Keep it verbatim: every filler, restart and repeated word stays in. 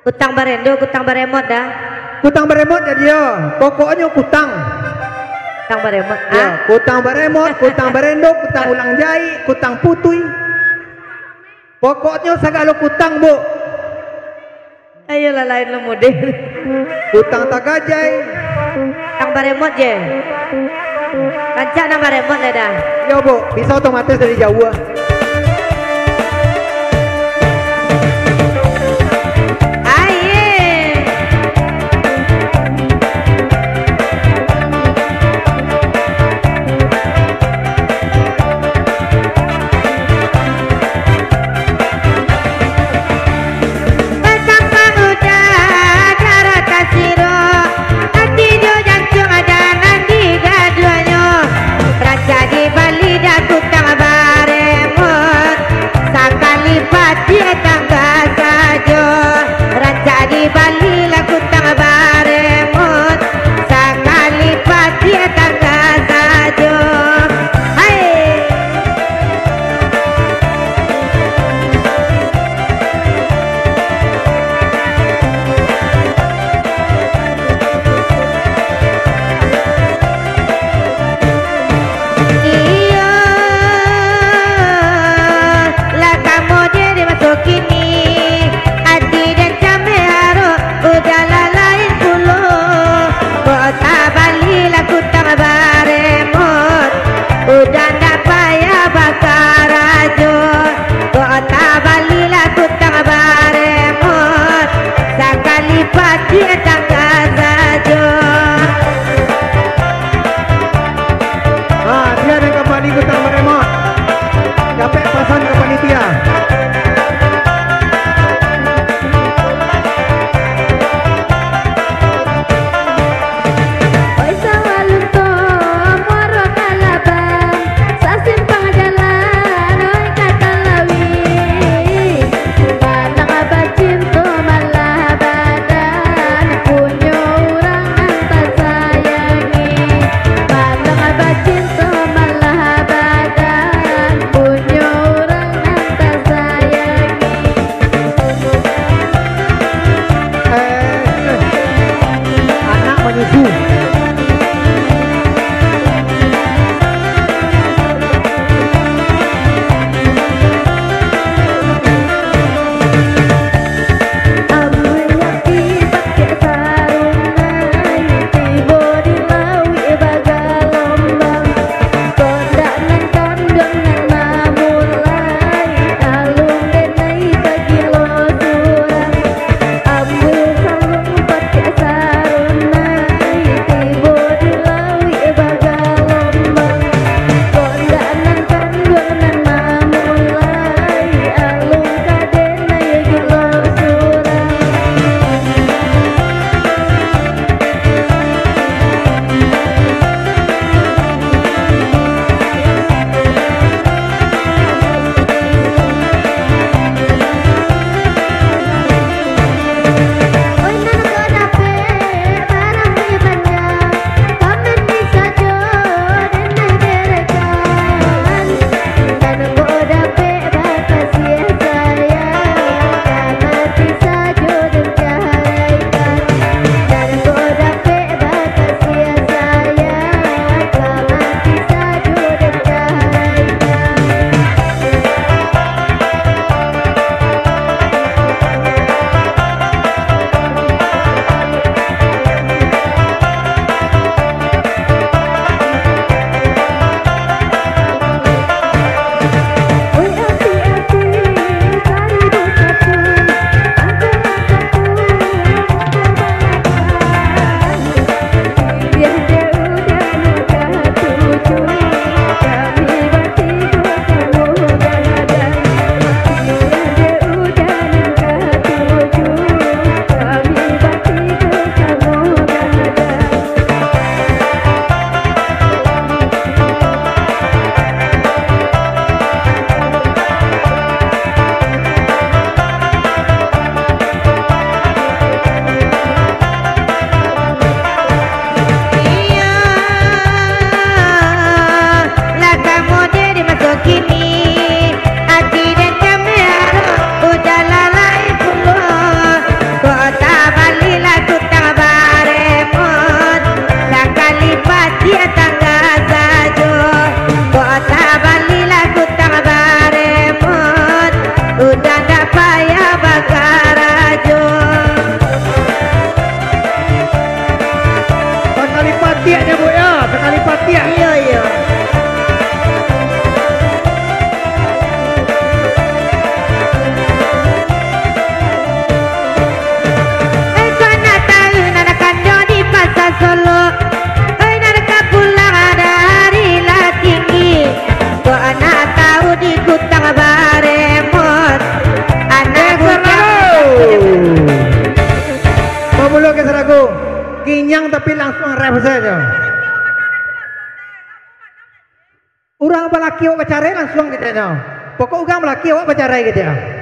Kutang barendo, kutang baremot dah. Kutang baremot jadi yo. Pokoknyo kutang. Kutang baremot. Ya, ah? Kutang baremot, kutang barendo, kutang ulang jaik, kutang putui. Pokoknyo sagalo kutang, Bu. Ayolah, lain lo model. Kutang tagajai. Kutang baremot je. Rancak nan baremot lah dah. Yo, Bu, bisa otomatis dari jauah. Aye. Batampak udah darah tasiro, ati jo jantuang ada nan digaduahnyo. Rancak dibali dah kutang baremo. Ginyang tapi langsuang rep sajo. Urang balaki awak bacarai langsuang keceknyo. Pokok urang balaki awak bacarai kecek.